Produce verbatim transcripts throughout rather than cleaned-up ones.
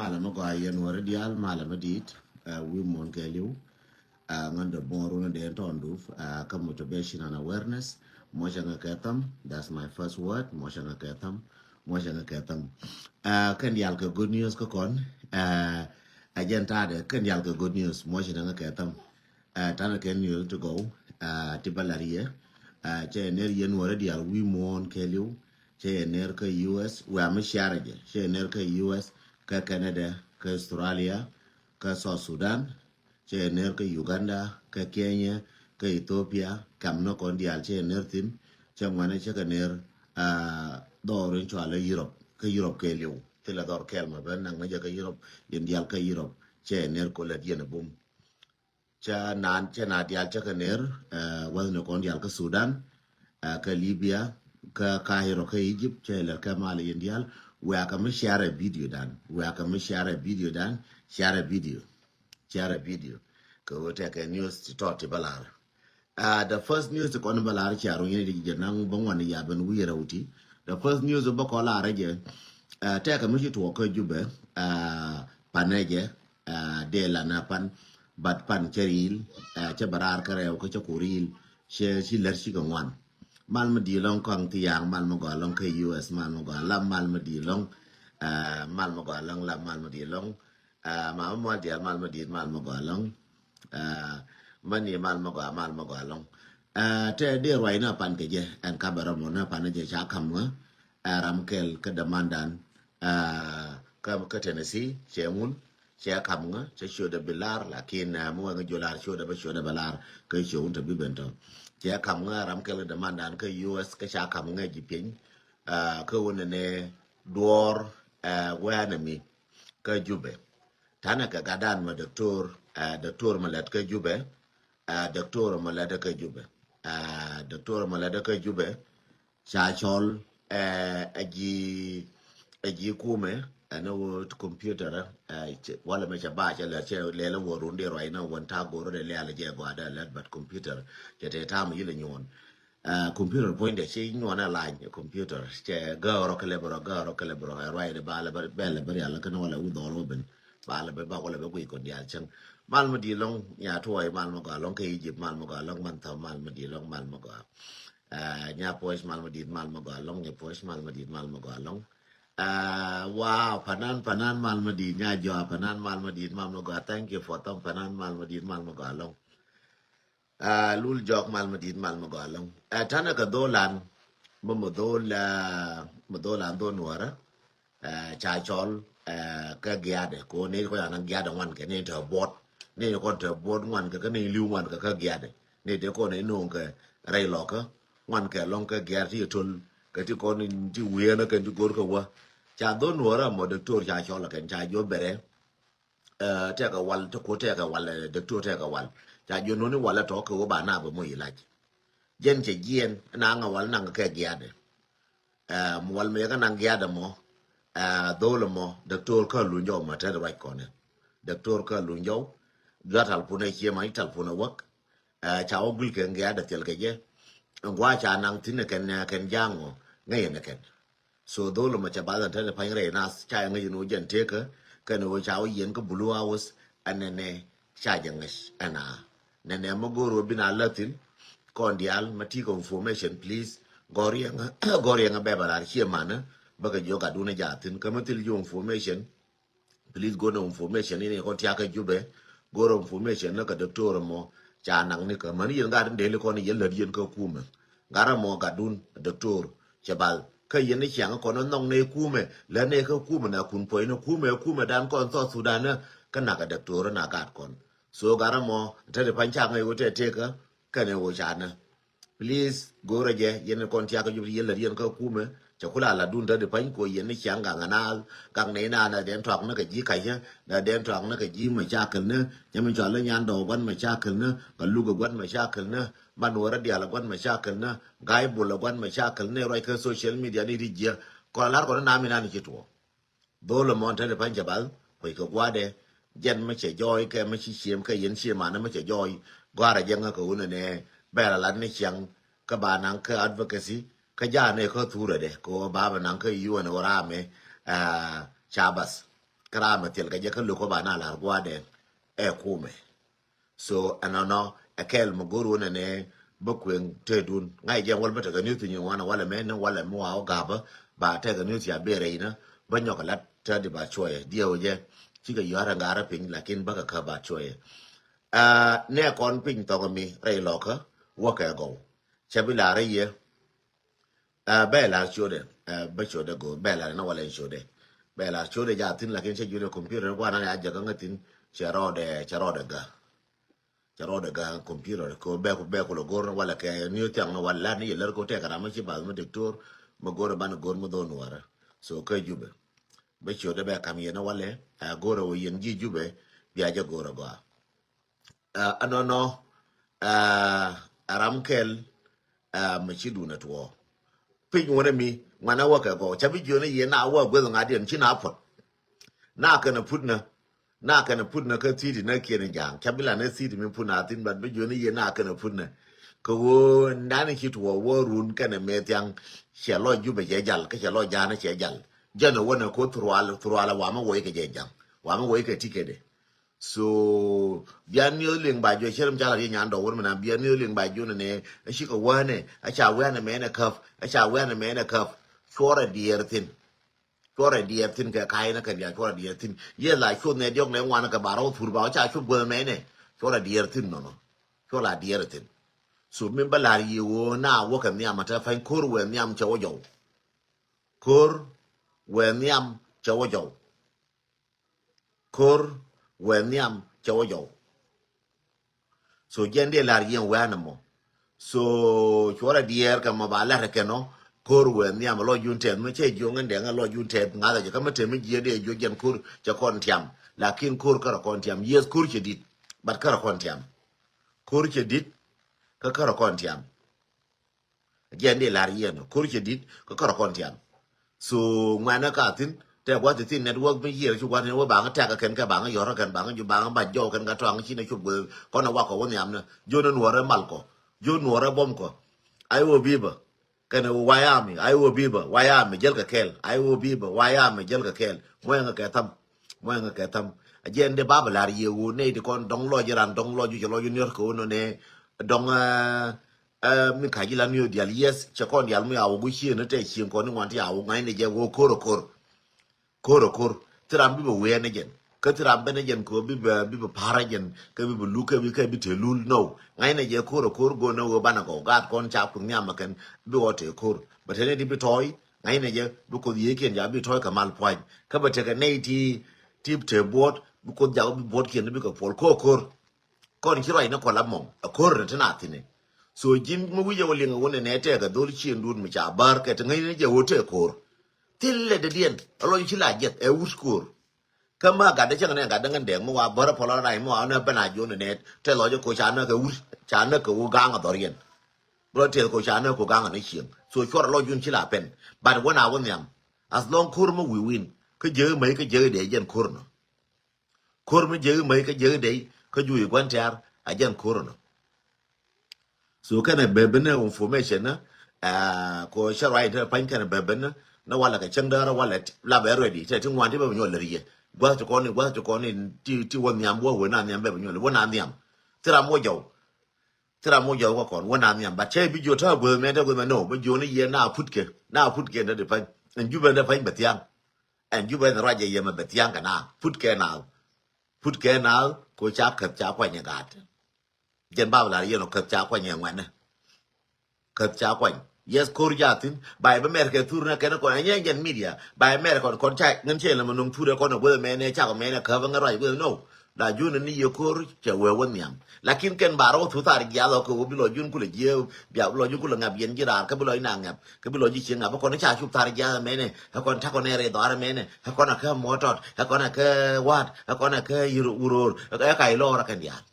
Malɛ mi gɔaa yɛn wä ri diaal, malɛ mi di̱i̱t, ɛ, wi̱i̱ muɔ̱ɔ̱n kɛɛliw. Ɛ, ŋän dee buɔ̱ɔ̱r wun dee tɔn dup, ɛ, kä motivation and awareness. Muɔcɛ ŋä kɛ thäm, that's my first word, muɔcɛ ŋä kɛ thäm, muɔcɛ ŋä kɛ thäm. Ɛ, kɛn diaal kɛ good news kä kɔn, ɛ, ɛ jɛn ta̱a̱dɛ, kɛn diaal kɛ good news, muɔcɛ ŋä kɛ thäm. Ɛ, tanɛ kɛn news ti gɔw, ɛ, ti bä la̱r yɛ, ɛ, cɛ yɛ ner yɛn wä ri diaal wi̱i̱ muɔ̱ɔ̱n kɛɛliw, cɛ yɛ ner kä U S, wɛ mi ciarɛ jɛ, cɛ yɛ ner kä U S, kä Canada, kä Australia, kä South Sudan, cɛ yɛ ner kä Uganda, kä Kenya, kä Ethiopia, kam ni kɔn diaal cɛ yɛ ner thi̱n, cɛ ŋuanɛ cɛ kɛ ner, ɛ, dhɔr in cɔalɛ Europe, kä Europe kɛɛliw, thilɛ dhɔr kɛɛl mɛ ben naŋ ni jɛ kä Europe, yɛn diaal kä Europe, cɛ yɛ ner ko lät yɛn ɛ bum. Cɛ naan, cɛ naan diaal cɛ kɛ ner, ɛ, wäth ni kɔn diaal kä Sudan, ɛ, kä Libya, kä Cairo, kä Egypt, cɛ lɛr kɛ mal yɛn diaal. Wɛ̈ɛ̈kä mi share video dan, wɛ̈ɛ̈kä mi share video dan, share video, share video. Kɛ ɣöö tɛkɛ news ti tɔt ti bä lar. Ɛ, the first news ti kɔn bä lar cia runy ni di jɛ naŋ bä ŋuan ya ben wi̱i̱ rɛw ti. The first news bä kɔ lar jɛ, ɛ, tɛkɛ mi ci tuɔɔk kä Jubɛ, ɛ, panɛ jɛ, ɛ, dee lan a pan, but pan cɛ riil, ɛ, cɛ bɛ raar kä rɛw kä cɛ ku riil, cɛ ci lär ci kɛ ŋuan. Mal mi di̱i̱t lɔŋ kɔaŋ thiaŋ, mal mi gɔaa lɔŋ kä U S, mal mi gɔaa lam, mal mi di̱i̱t lɔŋ, ɛ, mal mi gɔaa lɔŋ lam, mal mi di̱i̱t lɔŋ, ɛ, ma mi mual diaal, mal mi di̱i̱t, mal mi gɔaa lɔŋ, ɛ, mani mal mi gɔaa, mal mi gɔaa lɔŋ. Ɛ, tɛ dee ruac ni a pan kɛ jɛ, ɛn ka bɛ rɔ mɔ ni a pan ni jɛ ca kam ŋä, ɛ, ram kɛl kä dämandan, ɛ, kä, kä Tennessee, cɛ ŋun, cɛ kam ŋä, cɛ ciötdɛ bi lar, lakin, ɛ, mi wɛ ŋä jiö lar ciötdɛ bä ciötdɛ bä lar, kä ciö wun te bi ben tɔ. Cɛ kam ŋä ram kɛl kä dämandan kä U S, kä ca kam ŋä ji̱ piny, ɛ, kä wun ni duɔɔr, ɛ, wɛɛnɛ mi kä Jubɛ. Tanɛ kɛ gatdan mɛ doktor, ɛ, doktor mɛ lɛt kä Jubɛ, ɛ, doktor mɛ lɛt kä Jubɛ, ɛ, doktor mɛ lɛt kä Jubɛ. Ca cɔl, ɛ, ɛ ji̱, ɛ ji̱ kumɛ, ɛ, ni wä computer, ɛ, cɛ, walɛ mɛ cɛ ba cɛ lɛ, cɛ lɛlɛ wä run di ruac ni wän ta goro de lɛlɛ jɛ gɔaa dɛ lɛt, but computer cɛ te tam yilɛ nyuɔn. Ɛ, computer puɔ̱nydɛ ci nyuɔn ɛ lany computer, cɛ gäärɔ kɛ lɛ bärɔ, gäärɔ kɛ lɛ bärɔ, ɛ ruac de ba lɛ bär, bɛ lɛ bär yalɛ kɛn walɛ wä dhɔr wä ben. Ba lɛ bär ba walɛ bä guic kɔn diaal cäŋ. Mal mi di̱i̱t lɔŋ, nya tuɔɔy mal mi gɔaa lɔŋ kä Egypt, mal mi gɔaa lɔŋ man thɔm, mal mi di̱i̱t lɔŋ, mal mi gɔaa. Ɛ, nya puɔc mal mi di̱i̱t, mal mi gɔaa lɔŋ, nya puɔc mal mi di̱i̱t, mal mi gɔaa lɔŋ. Ɛ, wow, panan, panan mal mi di̱i̱t, nya jɔa, panan mal mi di̱i̱t, mal mi gɔaa. Thank you for them, panan mal mi di̱i̱t, mal mi gɔaa lɔŋ. Ɛ, lul jɔk mal mi di̱i̱t, mal mi gɔaa lɔŋ. Ɛ, tanɛ kɛ dholan, mi mi dhol, ɛ, mi dholan dhol nuɔrä. Ɛ, ca cɔl, ɛ, kä giaadɛ, ko ni kɔ yan giaadɛ ŋuan kɛ ni tɛ buɔt, ni kɔn tɛ buɔt ŋuan kɛ, kä ni li̱w ŋuan kɛ kä giaadɛ. Ni dee kɔn ni no̱o̱ŋ kɛ rɛy lɔkä ŋuan kɛ lɔŋ kɛ giaadɛ ti yɛ töl kɛ ti kɔn ti wi̱i̱ ɛn kɛn ti go̱r kɛ wä. Ca dhol nuɔrä mɔ doktor ca cɔl kɛn ca jiö bɛrɛ. Ɛ, tɛkɛ wal, te ko tɛkɛ wal, ɛ, doktor tɛkɛ wal. Ca jiö noni wal ɛ tɔ kɛ wä ba na bɛ mo ilac. Jɛn cɛ jiɛn, na ŋa wal naŋ kɛ giaadɛ. Ɛ, wal mɛ yɛ kɛ naŋ giaadɛ mɔ, ɛ, dhol mɔ, doktor kä luny jɔw mɔ tɛth ruac kɔnɛ. Doktor kä luny jɔw, jua talpun ɛ cie ma i̱ talpun ɛ wäk. Ɛ, ca wä gul kɛ giaadɛ thil kɛ jɛ. Ŋua ca naŋ thin ɛ kɛn, ɛ, kɛn jaŋɔ, ŋäc ɛn ɛ kɛn. So dhol mɔ cɛ bath ɛn te ni pany rɛy nath ca yɛ ŋäc ni wä jɛn tekä kɛn wä ca wä yɛn kä Blue House ɛn nɛnɛ ca jɛ ŋäc ɛn a nɛnɛ mɔ go̱o̱r wä bin a läthin kɔn diaal ma ti kɛ information please gɔr yɛŋ gɔr yɛŋ bɛ ba lar cie manä bä kɛ jiök a dun a jathin kä ma thil jiök information. Please go̱r ni information in kɔn tiakä Jubɛ. Go̱r information ni kɛ doctor mɔ ca naŋ ni kä mani yɛn gat in deli kɔn yɛn lät yɛn kä kumɛ. Gat mɔ gatdun doctor cɛ bal kä yɛn ni ciaŋ kɔn nhɔŋ ni kumɛ lät ni kä kumɛ na kun puɔy ni kumɛ kumɛ dan kɔn South Sudan ni kä nak doctor na gat kɔn. So gat mɔ tɛt pany ca ŋäc wä tɛt tekä kɛn wä ca ni. Please go̱rä jɛ yɛn kɔn tiakä jup yɛn lät yɛn kä kumɛ cɛ kula la dun tädi pany ko yɛn ni ciaŋ gaŋ anal gaŋ ni na na den tuak ni kɛ ji̱ kac ni na den tuak ni kɛ ji̱ machakil ni cɛ min cɔal ni nyan dɔw guan machakil ni ka luk guan machakil ni man wärä dial guan machakil ni gai bul guan machakil ni ruac kä social media ni ri jiɛ kɔn lar kɔn ni na mi na ni ci tuɔ. Dhol ɛmɔ te ti pa̱ny cɛ bath kuec kɛ gua̱dɛ jɛn mi cɛ jɔɔy kɛ mi ci ciem kɛ yɛn ciemanä mi cɛ jɔɔy. Gɔ̱a̱rä jɛ ŋä kɛ wunɛ nɛ bɛl a lat ni ciaŋ kä ba naŋ kä advocacy kä ja̱a̱ nɛ kä thurɛ dɛ kɛ wä ba bɛ naŋ kä yuɔn ɛ wä raamɛ. Ca bath Kä ram mi thil kɛ jɛ kä luk kɔ ba na lar gua̱dɛ ɛ kumɛ. So ɛnɔnɔ ɛ kɛl mi go̱r wunɛ nɛ bä kueŋ te dun ŋa̱c jɛ wal bä tekɛ niu thin wan walɛ mɛ ni walɛ mi wa wä gabä ba tekɛ niu thia berɛ inä bä nyɔk lat te di ba cuɔyɛ diɛ wä jɛ cikɛ yɔrɛ ŋarä piny lakin bä kɛ kä ba cuɔyɛ. Nɛ kɔn piny thɔk mi rɛy lɔkä wä kɛ gɔw cɛ bi larä yɛ. Bɛ lar ciötdɛ bä ciötdɛ go̱o̱r bɛ lar inä walɛ ciötdɛ. Bɛ lar ciötdɛ ja thin lakin cɛ jiötdɛ computer guana ni a jɛ kä ŋä thin cɛ rɔɔdɛ cɛ rɔɔdɛ gä. Cɛ rɔɔdɛ gä computer ko bɛ ku bɛ ku lɛ go̱o̱r ni walɛ kɛ ni thiaŋ ni walɛ lar ni yɛ lär ko tɛk ram mi ci bath mi diktor mi go̱o̱r ban go̱o̱r mi dho̱n warä. So kä Jubɛ bä ciötdɛ bɛ kam yɛ ni walɛ a go̱o̱r a wä yɛn ji̱ Jubɛ bia jɛ go̱o̱r a gɔaa. Ɛnɔnɔ a ram kɛl mi ci dun ɛ tuɔɔ. Piny wunɛ mi ŋuanɛ wä kɛ gɔw ca bi jiöni yɛ na wä gueth ŋa̱diɛn ci na puɔt. Na kɛn ɛ put nä na kɛn ɛ put nä kä thiti nä kiɛn ja̱a̱ŋ ca bi la nä thiti mi put na thin bat bi jiöni yɛ na kɛn ɛ put nä. Kɛ ɣöö nani ci tuɔɔ wä run kɛn ɛ mɛ thiaŋ. Cɛ lɔ Jubɛ cɛ jal kä cɛ lɔ ja̱a̱n cɛ jal. Jɛn ɛ wä nɛ ko thurual thurual ɛ wamä wä ikɛ jɛ ja̱ŋ wamä wä ikɛ tikɛdɛ. So bian ni liŋ ba juɛ cɛrɛm ca la ri nyan dɔwur mi na bian ni liŋ ba juɛ ni ne a ci kɛ wä ne a ca wä ne mɛ ne käp a ca wä ne mɛ ne käp. Cuɔrɛ diɛɛr thin cuɔrɛ diɛɛr thin kɛ ka̱y ne kɛ diaal cuɔrɛ diɛɛr thin yɛ la cuɔth ne diɔk ne ŋuan kɛ ba rɔ thur ba ca cuɔth guɛ mɛ ne cuɔrɛ diɛɛr thin nɔnɔ. Cuɔrɛ diɛɛr thin. So min bä lar yi wä na wä kɛ nhiam a te pany ko̱r wɛ nhiam cɛ wä jɔw. Ko̱r wɛ nhiam cɛ wä jɔw. Ko̱r wɛ nhiam cɛ wä jɔw. So jɛn dee lar yɛn wɛ anɛ mɔ. So cuɔrɛ diɛɛr kɛ mɔ ba lar kɛ nɔ. Ko̱r wɛ nhiam lɔ jun tɛth mi cɛ jiöŋ in dɛŋ lɔ jun tɛth ŋa̱th a jɛ kä mi tɛth mi jiɛ dee jiö jɛn ko̱r cɛ kɔn tiam. Lakin ko̱r kärɛ kɔn tiam yes ko̱r cɛ dit. But kärɛ kɔn tiam. Ko̱r cɛ dit kä kärɛ kɔn tiam. Jɛn di lar yɛn ko̱r cɛ dit kä kärɛ kɔn tiam. So ŋuɛnɛ ka thin tɛ gua̱th ti thin network mi yiëër ci gua̱th ni wä baŋ tɛk kɛn kɛ baŋ yɔr kɛn baŋ ju baŋ ba jɔw kɛn ka tɔaŋ ci na cop guɛ kɔn a wakɔ wä nhiam ni. Jon nuɔrɛ mal kɔ jon nuɔrɛ bom kɔ. Ai wä bibä kɛn wä wayami ai wä bibä wayami jäl kɛ kɛl ai wä bibä wayami jäl kɛ kɛl. Muɛŋ kɛ tham muɛŋ kɛ tham. A jɛn di baba lar yɛ wä nɛy di kɔn dɔŋ lɔc ran dɔŋ lɔc ju cɛ lɔc ju niɔr kɛ wä nɔ nɛ dɔŋ. Ɛ mi ka̱c ilan ni ɣöö diaal yes cɛ kɔn diaal mi a wä gui̱c cieŋ ni tɛ cieŋ kɔn ni ŋuan ti a wä ŋa̱cni jɛ wä ko̱r ɛ ko̱r. Ko̱r ɛ ko̱r thi ram bi bɛ wee ni jɛn kä thi ram ben ni jɛn kɛ ɣöö bi bɛ bi bɛ pa̱r ni jɛn kä bi bɛ luk kä bi kä bi te lul nɔ. Ŋa̱cni jɛ ko̱r ɛ ko̱r go̱n ni ɣöö banɛ gɔw gaat kɔn ca kuth nhiam ɛ kɛn bi ɣɔw te ko̱r bɛ te ni di bi tɔɔy. Ŋa̱cni jɛ bi koth yiëëkiɛn ca bi tɔɔy kɛ mal pua̱ny kä bɛ tekɛ nɛy ti ti te buɔt bi koth jak bi buɔtkiɛn bi kɛ puɔl ko̱r ko̱r. Kɔn ci ruac ni kɔl amɔŋ a ko̱r ni ti na thini. So ji̱n mi wi̱c a wä liŋ a wä ni nɛ tɛk a dhol cien duut mi ca bär kɛ ti ŋäc ni jɛ wä tɛk ko̱r. Thil lɛ dädiɛn a lɔc ci la jiɛth ɛ wut ko̱r. Kä ma gatdä cäŋ nɛ gatdä ŋän dɛk mi wa bär a pɔl a rac mi wa nɛ ben a jiɔn ni nɛ tɛ lɔc a ko̱ ca nä kɛ wut ca nä kɛ wä gaŋ a dhɔriɛn. Bro tɛth ko̱ ca nä ko̱ gaŋ a ni cieŋ so cuɔr a lɔc jun ci la pɛn. But wä na wä nhiam as long ko̱r mi wi̱i̱ wi̱n kä jek mäc kä jek dee jɛn ko̱r nɔ. Ko̱r mi jek mäc kä jek dee kä juuc gua̱n tɛ̈r a jɛn ko̱r nɔ. So kɛnɛ bɛ bi ni information ni ko cä ruac te pany kɛnɛ bɛ bi ni ni walɛ kɛ cäŋ däärä walɛ la bɛ ready tɛ ti ŋuan ti bɛ bi nyuɔl lɛ ri yɛ. Gua̱th ti kɔn ni gua̱th ti kɔn ni ti ti wä nhiam wä wä na nhiam bɛ bi nyuɔl wä na nhiam. Thi ram wä jɔw. Thi ram wä jɔw kä kɔn wä na nhiam but cɛ bi jiö te guäth mɛ te guäth mɛ no bi jiö ni yɛ na put kɛ na put kɛ ni di pany. Ɛn jubɛ ni pany bɛ thiaŋ. Ɛn jubɛ ni ruac jɛ yɛ mɛ bɛ thiaŋ kɛ na put kɛ na. Put kɛ na ko ca käth ca kuany ɛ gaat. Jɛn bab lar yɛn ɔ käth ca kuany ɛ ŋuɛnɛ. Käth ca kuany. Yes ko̱r ja thin ba yɛ bä mɛr kɛ thur nɛ kɛn kɔn ɛ nyɛ jɛn media ba yɛ mɛr kɔn kɔn ca ŋän cɛ lɛ mɛ nuŋ thur ɛ kɔn ɛ guäth mɛ nɛ cak mɛ nɛ käp ɛ ŋän ruac guäth no. La jun ni yɛ ko̱r cɛ wee wä nhiam lakin kɛn ba rɔ thur thar jiath ɔ kɛ wä bi lɔ jun kulɛ jiɛ bia bi lɔ jun kulɛ ŋap yɛn ji̱ raar kä bi lɔ ina ŋap kä bi lɔ ji̱ cieŋ ŋap ɛ kɔn ca cup thar jiath mɛ nɛ ɛ kɔn takɔ nɛ rɛ dhɔar mɛ nɛ ɛ kɔn ɛ kä muɔtɔt ɛ kɔn ɛ kä wa̱a̱t ɛ kɔn ɛ kä yir wuror ɛ ka ilɔɔr ɛ kɛn diaal.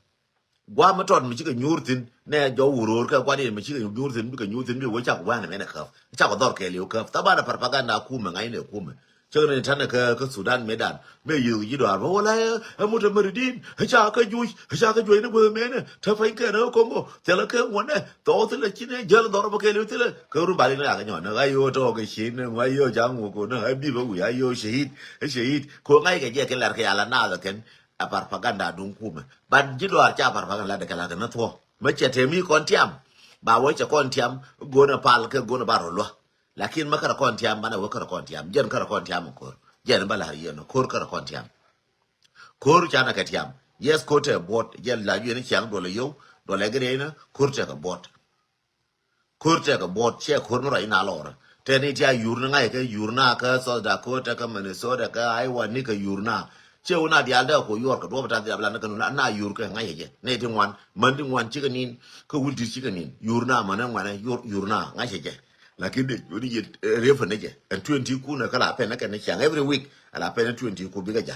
Gua̱a̱ mi tɔt mi cikɛ nyuur thi̱n nɛ jɔw wuror kɛ gua̱a̱r yɛn mi cikɛ nyuur thi̱n bikɛ nyuur thi̱n bi wee cak gua̱a̱n mɛn ɛ käp cak dhɔr kɛɛl yɛ wä käp thaban ɛ propaganda kumɛ ŋa̱cnɛ kumɛ. Cäŋ ni tanɛ kä, kä Sudan mëëdan. Mëë yiëth ji̱ dɔaar bä wala ɛ, ɛ mut ɛ mɛri din. Ɛ ca kä juc, ɛ ca kä juec ni guäth mëënɛ. Te pany kɛn ɛ Kongo. Thilɛ kɛ ŋuɔnɛ. Thɔɔth thilɛ cinɛ. Jäl dhɔr bä kɛɛliw thilɛ. Kä run bali ni akɛ nyɔn. Ɛ ɣa̱c yo̱o̱ tɔɔk kɛ cin. Ɛ ŋuac yo̱o̱ ca ŋuɔk ko̱n. Ɛ bi bä wi̱i̱. Ɛ yo̱o̱ cahid. Ɛ cahid. Ko ŋa̱c kɛ jɛ kɛ lɛr kɛ yala naath ɛ kɛn. Ɛ propaganda duŋ kumɛ. But ji̱ dɔaar ca propaganda lat kɛ la kɛ ni thuɔ̱k. Mä cɛ te mi kɔn tiam. Ba wä cɛ kɔn tiam. Go̱n ɛ pal kɛ go̱n ɛ ba rɔ luä. Lakin mä kärɛ kɔn tiam, banɛ wä kärɛ kɔn tiam. Jɛn kärɛ kɔn tiam ko̱r. Jɛn bä la̱r yɛn ko̱r kärɛ kɔn tiam. Ko̱r canɛ kɛ tiam. Yes, ko̱r tɛ buɔt. Jɛn la juɛn ciaŋ duɔlɛ yio̱w. Duɔlɛ gɛ rɛy ni ko̱r tɛ kɛ buɔt. Ko̱r tɛ kɛ buɔt. Cɛ ko̱r mi ruac in a lɔrä. Tɛ ni tia yur ni ŋa̱c kɛ yur na kä South Dakota kä Minnesota kä Iowa ni kɛ yur na. Cɛ wun a diaal dee ko yuɔr kɛ duɔp ta dhiap la ni kɛ nu na yur kɛ ŋa̱c kɛ jɛ. Ni ti ŋuan. Män ti ŋuan cikɛ nin. Kä wul ti cikɛ nin. Yur na män ŋuan yur, yur na ŋa̱c kɛ jɛ. Lakin dee jɔni yɛ, eh, reference jɛ. Ɛn twenty kunɛ kä la pɛn kɛn ni ciaŋ every week. Ala pɛn twenty ku bikɛ ja.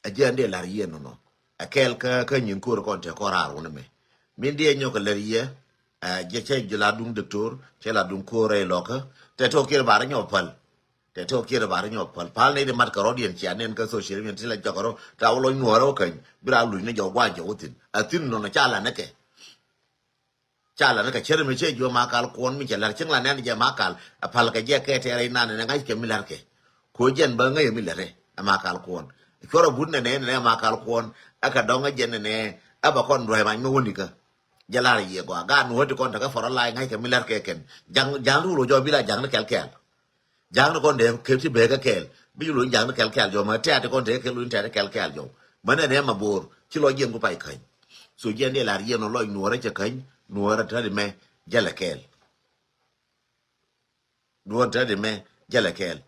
Ɛ jɛ ɛn dee lar yɛ nɔnɔ. Ɛ kɛɛl kä, kä nyin ko̱r kɔn te kɔn raar wun mɛ. Min dee nyɔk ɛ lɛr yɛ, eh, jɛ cɛ jɛ la duŋ doctor, cɛ la duŋ ko̱r rɛy lɔkä. Tɛ tɔk kiɛr bar nyɔk päl. Tɛ tɔk kiɛr bar nyɔk päl. Pal ni di mat kɛ rɔdiɛn cia nɛn kä social media ti la jɔk rɔ. Ta wä lɔny nuɔrɛ wä käny. Bira luny ni jɔk guan jɛ wä thin. A thin nɔnɔ ca la ni kɛ. Ca la ni kɛ cɛrɛ mi cɛ juɔ ma kal kuɔn mi cɛ lɛr cieŋ la nɛn jɛ ma kal. A pal kɛ jɛ kɛ tɛrɛ inan nɛ ŋa̱c kɛ mi lɛr kɛ. Ko jɛn bä ŋäc mi lɛr ɛ ma kal kuɔn. Cuɔrɛ but nɛ nɛ nɛ ma kal kuɔn. Ɛ kɛ dɔŋ ɛ jɛn nɛ nɛ ɛ bä kɔn duɔ̱c mac mi wä nikä. Jɛ lar yɛ gɔaa gaat ni wä ti kɔn tekɛ fɔrɔ lac ŋa̱c kɛ mi lɛr kɛ kɛn. Jaŋ, jaŋ rul wä jɔ bi la jaŋ ni kɛl kɛl. Ja̱a̱ŋ ni kɔn dee kɛ ti bee kɛ kɛɛl. Bi ci lo̱ny ja̱a̱ŋ ni kɛl kɛɛl jɔw. Mɛ tɛ̈t ti kɔn dee kɛ lo̱ny tɛ̈t ni kɛl kɛɛl jɔw. Mɛ nɛ nɛ ma bo̱o̱r. Ci lɔc jiɛn ku pay käny. So jiɛn dee lar jiɛn ɔ lɔc nuɔ̱ɔ̱rä cɛ käny. Nuɔ̱ɔ̱rä tɛ̈t mɛ jälɛ kɛɛl. Nuɔ̱ɔ̱rä tɛ̈t mɛ jälɛ kɛɛl.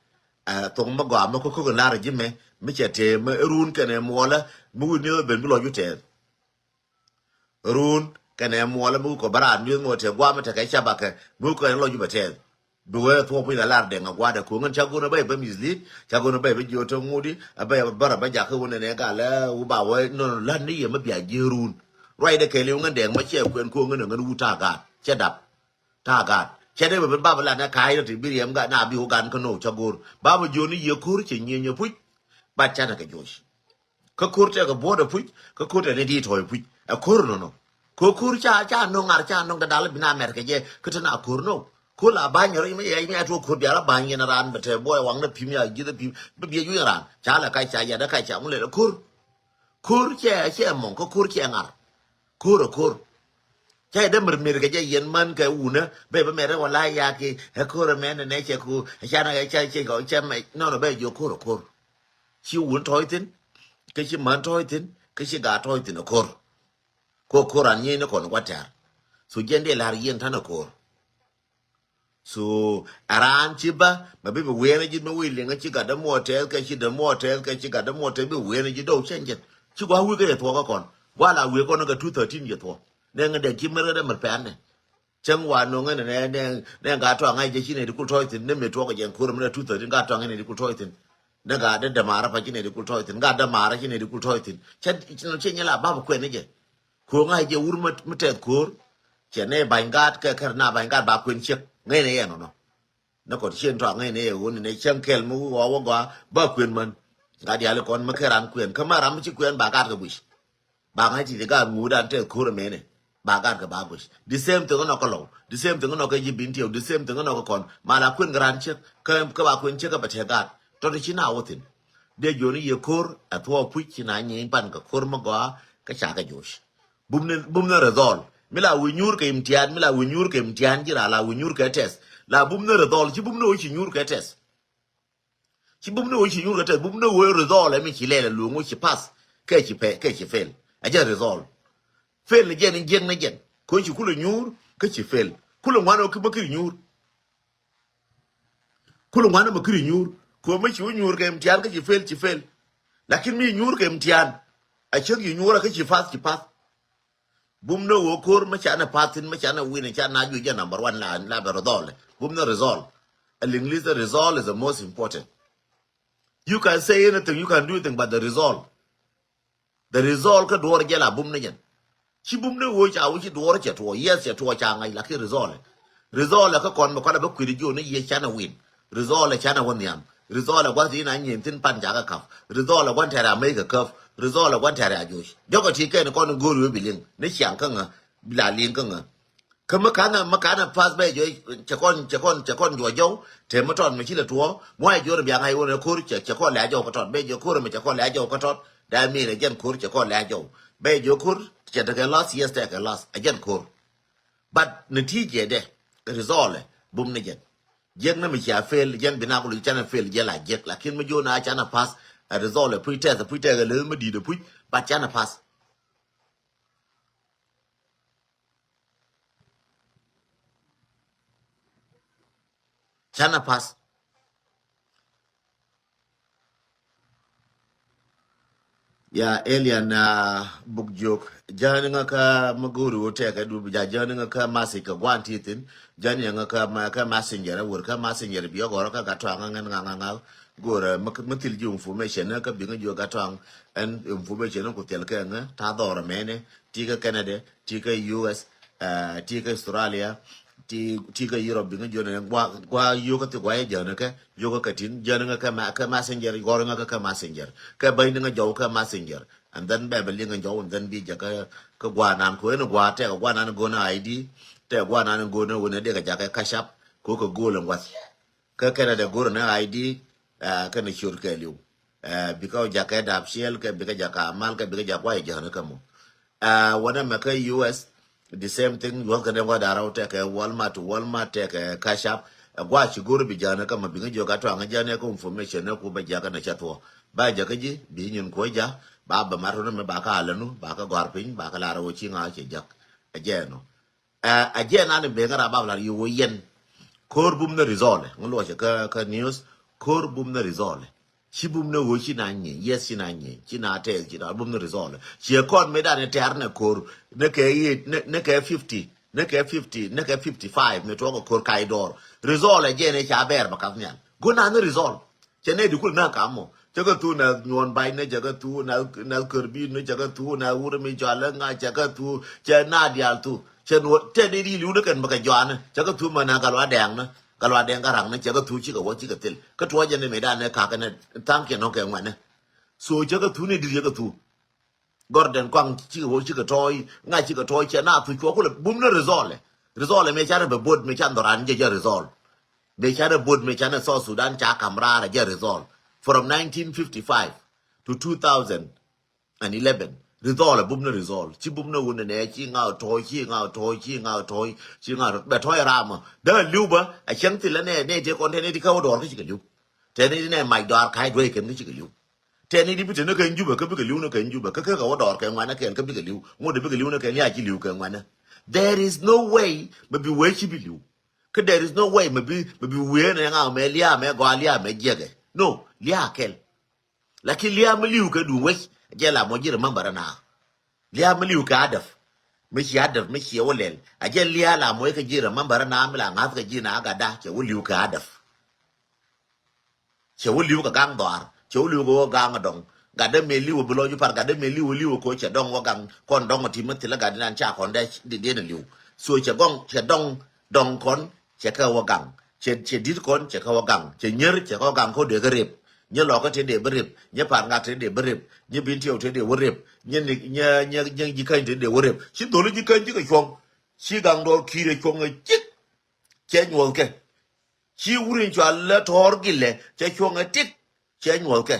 Ɛ, thok mɛ gɔaa mɛ kä kä kɛ lar ji̱ mɛ. Mi cɛ tëë mɛ run kɛnɛ muɔlä. Mi wi̱n ni ben bi lɔc wi̱ tɛɛth. Run kɛnɛ muɔlä mi wi̱i̱ kɔ bä raan mi̱eth mɔ tɛ guam tɛ kɛ cabakɛ mi wi̱i̱ kɔ lɔ jupɛ tɛth. Bi wee thuɔk piny la lar dɛŋ a gua̱dɛ ko̱ŋ in ca go̱n a bɛy bä mislead, ca go̱n a bɛy bä jiö te ŋut i̱ a bɛy bä bärä bä jakä wun nɛnɛ gal ɛ wu ba wee nɔnɔ la̱t ni yɛ mi bia jiö run. Ruacdɛ kɛɛliw ŋän dɛŋ ma ciɛ kuɛn ko̱ŋ in ŋän wu ta̱a̱ gaat cɛ dap. Ta̱a̱ gaat cɛ dee bɛ ben bapɛ lat nɛ ka̱a̱c rɔ ti bi riɛm gat na bi wä gan kä no̱o̱k ca go̱r bapɛ jiö ni yɛ ko̱r cɛ nyieny ɛ puc. Bat canɛ kɛ joc. Kä ko̱r tɛkɛ buɔ̱ɔ̱t ɛ puc, kä ko̱r tɛkɛ ni diit tɔ̱ɔ̱c ɛ puc. Ɛ ko̱r nɔnɔ. Ko̱ ko̱r ca, ca no̱ŋ ŋar, ca no̱ŋ kɛ dal bi na mɛr kɛ jɛ, kä te na ko̱r nɔ. Ko̱r la ba̱ny rɔ, mi yɛ, mi yɛ tuɔ ko̱r biara ba̱ny yɛn raan, bɛ tɛ buɔy waŋ ni pim ya, ji̱th pim, bi biɛ juny raan. Ca lɛ kac ca yat, kac ca ŋun lɛ ko̱r. Ko̱r cɛ, cɛ mɔŋ, kä ko̱r cɛ ŋar. Ko̱r ɛ ko̱r. Ca yɛ dee mir mir kɛ jɛ yɛn män kɛ wunä, bɛ bä mɛrɛ wala ya ki, ɛ ko̱r ɛ mɛn nɛ cɛ ku, ɛ ca na, ɛ ca, cɛ kɔ, cɛ mɛ, nɔnɔ bɛ jiɔ ko̱r ɛ ko̱r. Ci wun tɔ̱ɔ̱c thi̱n, kä ci män tɔ̱ɔ̱c thi̱n, kä ci gaat tɔ̱ɔ̱c thi̱n ɛ ko̱r. Ko ko̱r an nyiey ni kɔn gua̱tɛr. So jiɛn dee la̱r yien ta̱n ɛ ko̱r. So a raan ci bä mɛ bi bi wiɛɛn ji̱ mi wi̱i̱ liŋä ci gat dämuɔɔr tɛth kɛ ci dämuɔɔr tɛth kɛ ci gat dämuɔɔr tɛth bi wiɛɛn ji̱ dɔw cɛn jɛn. Ci gua̱a̱k wi̱i̱ kɛ yɛ thuɔ̱k kä kɔn. Gua̱a̱k la wi̱i̱ kɔn kɛ two thirteen yɛ thuɔ̱k. Nɛ ŋä dɛ ci mɛr kä dɛ mɛr pɛn nɛ. Cäŋ wa no̱ŋ ɛn nɛ, nɛ, nɛ gat tɔ̱a̱ŋ ŋa̱c jɛ ci nɛ di kul tɔ̱ɔ̱c thi̱n, ni mi tuɔk jɛ kuɔr mi nɛ two thirteen gat tɔ̱a̱ŋ ŋa̱c nɛ di kul tɔ̱ɔ̱c thi̱n. Nɛ gat dee dämaarä pa ci nɛ di kul tɔ̱ɔ̱c thi̱n, gat dämaarä ci nɛ di kul tɔ̱ɔ̱c thi̱n. Cɛ, cɛ, cɛ nyɛ la bapɛ kuɛn ni jɛ. Ko̱ ŋa̱c jɛ wur mi, mi tɛth ko̱r. Cɛ nɛ ba̱ny gat kɛ kɛr na ba̱ny gat ba kuɛn ciek. Ŋäc nɛ yɛ nɔnɔ. Nɛ kɔt cien tɔ̱a̱ŋ ŋäc nɛ yɛ ɣöö ni nɛ cäŋ kɛl mi wä wä gɔaa ba kuɛn män. Gat diaal ikɔn mi kɛ ran kuɛn. Kä ma ram mi ci kuɛn ba gat kɛ guic. Ba ŋa̱c ti ti gaat ŋuudan tɛth ko̱r ɛmɛnɛ. Ba gaat kɛ ba guic. The same thing inɔ kä Lɔw. The same thing inɔ kä ji̱ Bintiɛw. The same thing inɔ kä kɔn. Ma la kuën kɛ raan ciek. Kä, kä ba kuën ciek kä bɛ tɛth gaat. Tɔt ci na wä thi̱n. Dee jiɔni yɛ ko̱r, ɛ thuɔɔk puc ci na nyieny pan kɛ ko̱r mi gɔaa, kä ca kɛ joc. Bum ni, bum ni result. Mi la wi̱i̱ nyuur kɛ imtihan, mi la wi̱i̱ nyuur kɛ imtihan, ji̱ ra la wi̱i̱ nyuur kɛ test. La bum ni result, ci bum ni wä ci nyuur kɛ test. Ci bum ni wä ci nyuur kɛ tɛth, bum ni wä result ɛmi ci lɛl ɛ luŋ wä ci pass. Kɛ ci pɛ, kɛ ci fail. Ɛ jɛ result. Fail ni jɛn, ni jiɛk ni jɛn. Kɛ ci kulɛ nyuur, kä ci fail. Kulɛ ŋuan wä ki bä kiri nyuur. Kulɛ ŋuan wä kiri nyuur. Kɛ mi ci wä nyuur kɛ imtihan kä ci fail, ci fail. Lakin mi nyuur kɛ imtihan. A cäŋ yi nyuur a kä ci pass, ci pass. Bum ni ɣöö ko̱r mi canɛ path thi̱n, mi canɛ win, canɛ juc jɛ number one la, la bɛ result. Bum ni result. Ɛ Liŋli̱th, the result is the most important. You can say anything, you can do anything, but the result. The result kä duɔ̱ɔ̱r jɛ la bum ni jɛn. Ci bum ni ɣöö ca wä ci duɔ̱ɔ̱r cɛ tuɔɔk, yes cɛ tuɔɔk ca ŋa̱c, lakin result. Result kä kɔn bɛ kɔn a bä kui̱t jiɔni yɛ canɛ win. Result canɛ wä nhiam. Result ɛ gua̱th in a nyin thi̱n pan jakä käp. Result ɛ gua̱n tɛrɛ a mec kɛ käp. Result ɛ gua̱n tɛrɛ a joc. Jɔkɛ ti kɛn kɔn go̱o̱r wi̱i̱ bi liŋ ni ciaŋ kä ŋä. Bi la liŋ kä ŋä. Kä mi kanɛ mi kanɛ pass bɛ jɔc cɛ kɔn cɛ kɔn cɛ kɔn juɔ jɔw. Te mi tɔt mi ci lɛ tuɔ muay jɔr biaŋ a iwon ɛ ko̱r cɛ cɛ kɔn lɛ a jɔw kä tɔt bɛ jɔc ko̱r mi cɛ kɔn lɛ a jɔw kä tɔt. That mean ɛ jɛn ko̱r cɛ kɔn lɛ a jɔw bɛ jɔc ko̱r. Cɛ tekɛ loss, yes, tekɛ loss, ɛ jɛn ko̱r. But natija dɛ, result ɛ bum ni jɛn. Jiɛk ni mi cia fail jɛn bi na kulu canɛ fail jɛ la jiɛk, lakin mi jona canɛ pass. Ɛ result ɛ puc tɛth ɛ puc tɛth ɛ leth mi di̱i̱t ɛ puc, but canɛ pass. Canɛ pass. Ya Elian, ah, Buk Jiök. Jäni ŋä kä mi go̱o̱ri wä tɛkɛ du bi ja jäni ŋä kä message kä guan ti thin. Jäni ŋä kä ma kä messenger a wur kä messenger bi yɔgɔrɔ kä gat tɔaŋ ŋä ŋä ŋä ŋä go̱o̱rɛ mi thil ji information kä bi ŋä jiök gat tɔaŋ. Ɛn information ku thil kɛ ŋä ta dhɔrɔ mɛnɛ ti kä Canada, ti kä U S, ah, ti kä Australia, ti ti kä Europe bi ŋä jiök nɛ gua gua yiokä thi gua yɛ jäni kɛ yiokä kɛ tin jäni ŋä kä ma kä messenger gɔri ŋä kä kä messenger kɛ bäny ni ŋä jɔw kä messenger. And then bɛ bɛ liŋ ŋä jɔw and then bi jɛ kä kä gua nan ko ɛn gua tɛk gua nan go̱n I D tɛk gua nan go̱n wun ɛ dek ɛ jakɛ Cash App ko kɛ go̱o̱l ŋuath. Kä kɛnɛ dɛ go̱r ni I D kɛnɛ ciöt kɛ liw. Bikɛ wä jakɛ dap ciɛl kɛ bikɛ jakɛ amal kɛ bikɛ jakɛ wä jɛ jäni kä mɔ. Wänɛ mɛ kä U S the same thing. Yuɔth kɛ dɛ wä darau tɛkɛ Walmart, Walmart tɛkɛ Cash App. Ɛ gua ci go̱r bi jäni kä mɔ biŋɛ jiök a tɔaŋ jäni kä information ni ku bɛ jakɛ nɛ cɛ thuɔ ba jakä ji̱ bi nyin kuɔ ja ba bɛ mat run mɛ ba kä alanu ba kä gɔ̱a̱r piny ba kä lar wä ci ŋa̱ cɛ jak. Ɛ jɛ nɔ. Ɛ jɛ nan in beŋä ra bab lar yi wä yɛn. Ko̱r bum ni result ŋä luɔcɛ kä kä news. Ko̱r bum ni result. Ci bum ni wä ci na nyɛ yes ci na nyɛ ci na tɛth ci na bum ni result. Ci kɔn mi dan in tɛr ni ko̱r ni kɛ yi ni kɛ fifty ni kɛ fifty ni kɛ fifty five mi tuɔk ko̱r kay dɔr. Result ɛ jɛ ni ca bɛr ba kap nhial gun na ni result. Cɛ nɛ di kul na kam mɔ cɛ kɛ thu na nyuɔn bay nɛ cɛ kɛ thu na na kär bi nɛ cɛ kɛ thu na wur mi cɔal ŋa cɛ kɛ thu cɛ na dial thu cɛ nuɔ tɛ di di liu ni kɛn bɛ kɛ jɔanɛ cɛ kɛ thu mɛ na gal wa dɛŋ nɛ gal wa dɛŋ ka raŋ nɛ cɛ kɛ thu cikɛ wä cikɛ thil kä tuɔ jɛ ni mi dan nɛ kakɛ nɛ thaŋ kiɛ nɔ kɛ ŋuɛnɛ. So cɛ kɛ thu ni di cɛ kɛ thu. Gordon kɔaŋ cikɛ wä cikɛ tɔɔy ŋa cikɛ tɔɔy cɛ na thu cuɔ kulɛ bum ni result. Result mi canɛ bɛ bot mi can dhɔran jɛ jɛ result. Mi canɛ bot mi canɛ South Sudan ca kam raar jɛ result from nineteen fifty five to two thousand and eleven. Result bum ni result ci bum ni wun nɛ ci ŋa tɔɔy ci ŋa tɔɔy ci ŋa tɔɔy ci ŋa bɛ tɔɔy ramɔ dee liw bä. A cɛŋ thilɛ nɛ nɛ ti kɔn tɛn ni ti kä wä dɔɔr kä cikɛ liw. Tɛn ni nɛ mac dɔɔr ka̱c duec kɛn kä cikɛ liw. Tɛn ni di bi te ni kɛn Jubɛ kä bikɛ li̱w ni kɛn Jubɛ kä kä kɛ wä dɔɔr kɛ ŋuanä kɛn kä bikɛ li̱w ŋot di bikɛ li̱w ni kɛn ya ci li̱w kɛ ŋuanä. There is no way mɛ bi wee ci bi li̱w. Kä there is no way mɛ bi mɛ bi wee ni ŋa̱ mɛ lia̱a̱ mɛ gɔaa lia̱a̱ mɛ jiɛkɛ no lia̱a̱ kɛl. Lakin lia̱a̱ mi li̱w kɛ duŋ wec jɛ la mɔ ji̱ remember na. Lia̱a̱ mi li̱w kɛ adɛf mi ci adɛf mi ci wä lɛl a jɛ lia̱a̱ la mɔ kɛ ji̱ remember na mi la ŋa̱th kɛ ji̱ na gada cɛ wä li̱w kɛ adɛf. Cɛ wä li̱w kɛ gaŋ dhɔaar cɛ wä li̱w kɛ wä gaŋ dɔŋ. Gatdä mëë li̱w bi lɔc wä par gatdä mëë li̱w li̱w kɛ cɛ dɔŋ wä gaŋ kɔn dɔŋ ti mi thilɛ gatdä nan ca kɔn dɛ diɛn li̱w. So cɛ gɔŋ cɛ dɔŋ dɔŋ kɔn cɛ kɛ wä gaŋ. Cɛ cɛ dit kɔn cɛ kɛ wä gaŋ cɛ nyer cɛ kɛ wä gaŋ kɔ dee kɛ rep. Nyɛ lɔkä te dee bi rep nyɛ par ŋak te dee bi rep nyɛ bin tiɛw te dee wä rep nyɛ ni nyɛ nyɛ nyɛ ji̱ käny te dee wä rep ci dholi ji̱ käny ji̱ kɛ cuɔ̱ŋ. Ci gaŋ dɔɔr ki̱i̱rɛ cuɔ̱ŋ ɛ cik. Cɛ nyuɔ̱thkɛ. Ci wur in cua lɛ tɔ̱ɔ̱r gilɛ cɛ cuɔ̱ŋ ɛ tik. Cɛ nyuɔ̱thkɛ.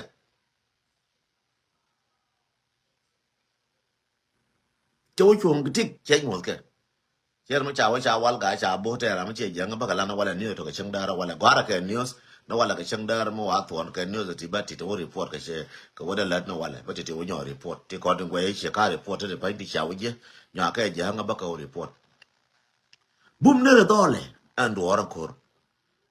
Cɛ wä cuɔ̱ŋ tik cɛ nyuɔ̱thkɛ. Cɛ ri mi ca wä ca wal gaa ca bo̱o̱ tɛɛr ram mi cɛ jiäŋ bäkɛ lan walɛ niöth tɔkɛ cäŋ däär walɛ gɔ̱a̱rä kɛ niöth ni walɛ kɛ cäŋ däär mi wa thuɔ̱ɔ̱n kɛ niöth ti bä ti ti wä report kɛ cɛ kɛ wä dee lät ni walɛ bä ti ti wä nyɔk report ti kɔn ti guɛy cɛ ka report ti ti pa̱ny ti ca wä jiɛ nyɔak kɛ jiäŋ bäkɛ wä report. Bum ni ri dhɔlɛ ɛn duɔɔr ɛn ko̱r.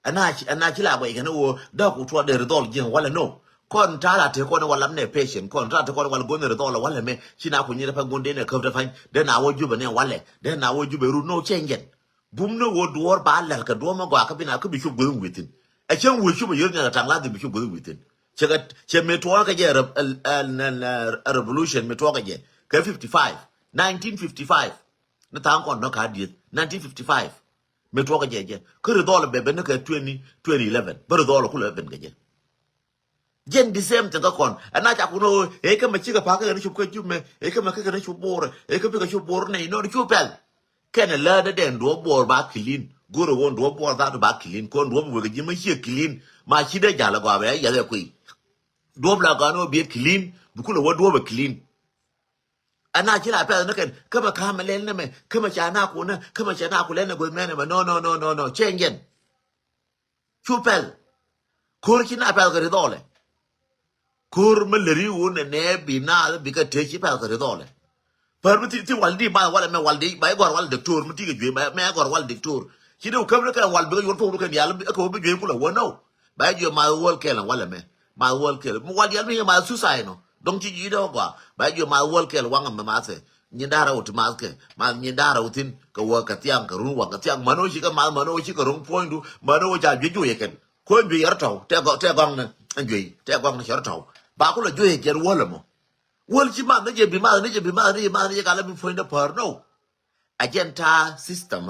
Ɛn a ci la guɛc kɛn ɣöö däk ku tuɔt dee ri dhɔl ji̱n walɛ no. Kɔn ta̱a̱ la te kɔn walɛ mɛ patient kɔn ta̱a̱ te kɔn walɛ go̱n ri dhɔl walɛ mɛ ci na ku nyi rɛ pɛn go̱n dee nɛ käp rɛ pɛn dee na wä jupɛ nɛ walɛ dee na wä jupɛ rut no change ɛn. Bum ni ɣöö duɔɔr ba lɛl kɛ duɔɔr mɛ gɔaa kä bi na kä bi cop guäth wi̱thin. Ɛ cäŋ wee cop ɛ yio̱th nɛ kɛ taŋ la dhi bi cop guäth wi̱thin. Cɛ kɛ cɛ mi tuɔɔk kɛ jɛ revolution mi tuɔɔk kɛ jɛ kɛ fifty five, nineteen fifty five. Ni tha̱a̱ŋ kɔn nɔ ka dieth nineteen fifty five. Mi tuɔk kɛ jɛ jɛ kä ri dhɔl bɛ ben ni kɛ twenty, twenty eleven bä ri dhɔl kulɛ ben kɛ jɛ. Jɛn the same thing kä kɔn. Ɛn na ca kun ɣöö ëë kä mɛ cikɛ pa̱a̱k kä kɛn cop kä jup mɛ, ëë kä mɛ kä kɛn cop bo̱o̱r, ëë kä bikɛ cop bo̱o̱r nɛy nɔt cu pɛl. Kɛnɛ läätdä dɛn duɔ̱ɔ̱p bo̱o̱r ba clean. Go̱o̱rɛ ɣöö duɔ̱ɔ̱p bo̱o̱r dhaat ba clean. Kɔn duɔ̱ɔ̱p wekɛ ji̱ mɛ ciɛ clean. Ma ci dee ja̱l ɛ gɔaa bɛ yath ɛ kuiy. Duɔ̱ɔ̱p la gɔaa ni wä biɛ clean. Bi kulɛ wä duɔ̱ɔ̱p ɛ clean. Ɛn na ci la pɛth ni kɛn kä mɛ ka̱a̱mɛ lɛl ni mɛ kä mɛ ca na kun ni kä mɛ ca na kun lɛl ni gueth mɛn ɛmɛ. No, no, no, no, no. Change ɛn. Cu pɛl. Ko̱r ci na pɛl kɛ ri dhɔlɛ. Ko̱r mi lɛ ri wun nɛ nɛ bi naath bi kɛ tëë ci pɛl kɛ ri dhɔlɛ. Pär mi ti, ti wal di math walɛ mɛ wal di ba i̱ gɔr wal diktor mi ti kɛ juey mɛ, mɛ gɔr wal diktor. Ci di wä käm ni kɛ wal bi kɛ yuɔr thok ni kɛ dial kɛ wä bi juey kulɛ wä nɔw. Ba i̱ juey math wäl kɛl walɛ mɛ. Math wäl kɛl. Mi wal dial mi kɛ math suicide nɔ. Dɔŋ ci ji̱ dɛ wä gɔaa. Ba i̱ juey math wäl kɛl waŋ mɛ mathɛ. Nyin da̱rä wä ti math kɛ. Math nyin da̱rä wä thin kɛ wä kɛ thiaŋ kɛ run wä kɛ thiaŋ. Män wä ci kɛ math män wä ci kɛ ro̱ŋ puɔ̱nydu. Män wä ca juey juey kɛn. Kuäär juey yɛr tɔ̱w tɛ gɔŋ, tɛ gɔŋ ni ɛn juey tɛ gɔŋ ni cɛ rɔ tɔ̱w. Ba kulɛ juey jɛn wäl ɛmɔ. Wäl ci math ni jɛ bi math ni jɛ bi math ni jɛ math ni jɛ ka lɛ bi puɔ̱ny dee päär nɔ. A jɛn ta̱a̱ system,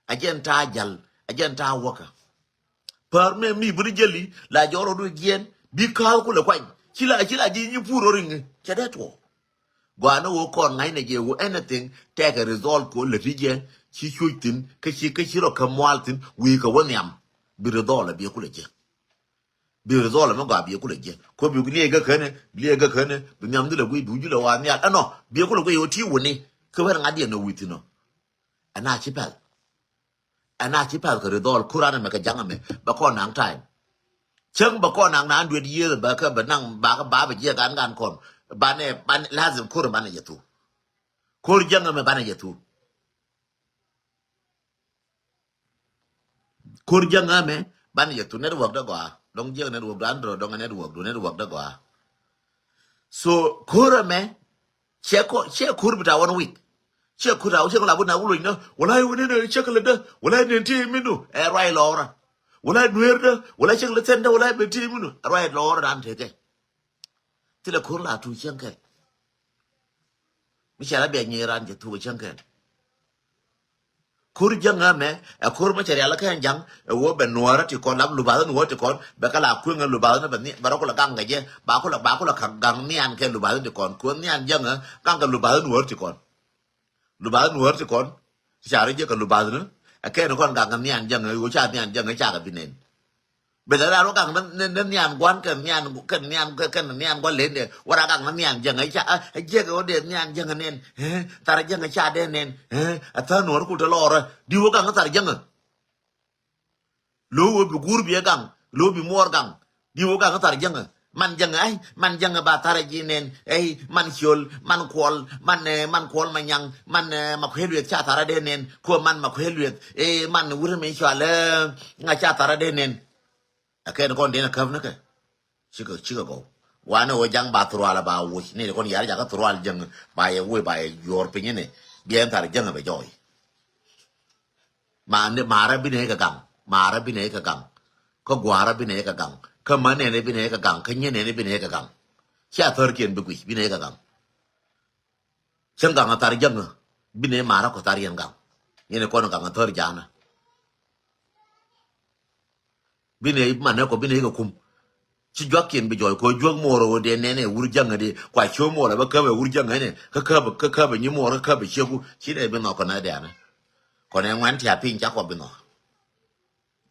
a jɛn ta̱a̱ jäl, a jɛn ta̱a̱ wäkä. Päär mɛ mi buni jäli la jɔr rɔ du jiɛn bi ka̱a̱k kulɛ kuany. Ci la, ci la ji̱ nyi pur rɔ riŋ cɛ dee tuɔ. Gɔaa ni ɣöö kɔn ŋa̱cnɛ jɛ ɣöö anything tɛkɛ result kɛ ɣöö lät ti jɛ ci cuc thi̱n kä ci, kä ci rɔ kä mual thi̱n wi̱i̱ kɛ wä nhiam. Bi result ɛ biɛ kulɛ jɛ. Bi result ɛ mi gɔaa biɛ kulɛ jɛ. Kɛ ɣöö bi liɛc kä känɛ, bi liɛc kä känɛ, bi nhiam dhilɛ guic bi wi̱c lɛ wa nhial. Ɛnɔ biɛ kulɛ guic ɣöö ti wuni kä wɛr ŋa̱t yɛn ɛ wi̱i̱ thi̱n ɔ. Ɛn a ci pɛl. Ɛn a ci pɛl kɛ result ko̱r an ɛmɛ kɛ ja̱ŋ ɛmɛ bɛ kɔn naŋ time. Cäŋ bɛ kɔn naŋ naan duet yiëëth bɛ kä bɛ naŋ ba kä ba bɛ jiɛk an gan kɔn. Banɛ, banɛ lazim ko̱r banɛ jɛ thuk. Ko̱r ja̱ŋ ɛmɛ banɛ jɛ thuk. Ko̱r ja̱ŋ ɛmɛ banɛ jɛ thuk network dä gɔaa. Dɔŋ jiɛk network dä andro dɔŋ network du network dä gɔaa. So ko̱r ɛmɛ cɛ kɔ, cɛ ko̱r bi ta one week. Cɛ ko̱r ta cɛ kɔ la bi na wulony na. Wala i̱ wuni na cɛ kɛ lɛ dä. Wala i̱ nɛn ti minu ɛ ruac lɔɔra. Wala i̱ nueer dä. Wala cɛ kɛ lɛ thɛn dä. Wala i̱ ben ti minu ɛ ruac lɔɔra dan tekɛ. Thilɛ ko̱r la tu cɛŋ kɛ. Mi cɛ la bia nyier ran cɛ thuk cɛŋ kɛ. Ko̱r ja̱ŋ ɛmɛ ɛ ko̱r mi cɛ rial kä ɛn ja̱ŋ ɛ wä bɛ nuɔɔrä ti kɔn lap lubathä nuɔɔrä ti kɔn bɛ kä la kueŋ ɛ lubathä ni bɛ ni bɛ rɔ kulɛ gaŋ kɛ jɛ ba kulɛ ba kulɛ gaŋ nian kɛ lubathä ti kɔn kueŋ nian ja̱ŋ ɛ gaŋ kɛ lubathä nuɔɔrä ti kɔn. Lubathä nuɔɔrä ti kɔn ti ca rɔ jɛ kɛ lubathä ni ɛ kɛn kɔn gaŋ kɛ nian ja̱ŋ ɛ wä ca nian ja̱ŋ ɛ ca kɛ bi nen. Bɛ dhɛ ran wä gaŋ ni, ni, ni nhian gua̱n kɛ nhian, kɛ nhian, kɛ, kɛ nhian gua̱n lendɛ. Wä ran gaŋ ni nhian jäŋ, ɛ ca, ɛ, ɛ jiɛk ɛ wä dee nhian jäŋ nɛn. Ɛ, thar jäŋ ɛ ca dee nɛn. Ɛ, ɛ thar nuɔr kul te lɔɔrä. Di wä gaŋ thar jäŋ. Lo̱w wä bi guur bi ɛ gaŋ. Lo̱w bi muɔɔr gaŋ. Di wä gaŋ thar jäŋ. Man jäŋ, ay, man jäŋ ba thar ji̱ nɛn. Ay, man ciöl, man kuɔl, man, ɛ, man kuɔl ma nyaŋ, man, ɛ, ma kuël wieth ca thar ɛ dee nɛn. Kuɔ man ma kuël wieth. Ɛ, man wurɛ mi cual, ɛ, ŋa ca thar ɛ dee nɛn. Ɛ kɛn kɔn den ɛ käp ni kɛ. Cikɛ, cikɛ gɔw. Wanɛ wä ja̱ŋ ba thurual ba woc. Ni kɔn yar jakä thurual jäŋ ba yɛ woc ba yɛ yuɔr piny ni. Biɛ ɛn thar jäŋ bɛ jɔy. Ma ni, marä binɛ kɛ gaŋ. Marä binɛ kɛ gaŋ. Kä guarä binɛ kɛ gaŋ. Kä mänɛnɛ binɛ kɛ gaŋ. Kä nyiɛnɛnɛ binɛ kɛ gaŋ. Cia thärkiɛn bi guic binɛ kɛ gaŋ. Cäŋ gaŋ a thar jäŋä. Binɛ marä kɔ thar yɛn gaŋ. Yɛn kɔn gaŋ a thär janä. Binɛ manɛ kɔ binɛ kɛ kum. Ci juakiɛn bi jɔy kɔ juäk muɔrä wä dee nɛnɛ wur jäŋä dee. Kua ciö muɔrä bä käbɛ wur jäŋä nɛ. Kä käbɛ, kä käbɛ nyi muɔrä kä käbɛ cieku. Ci dee bi nhɔk kɔnɛ dɛanä. Kɔnɛ ŋuan tia piny ca kɔ bi nhɔk.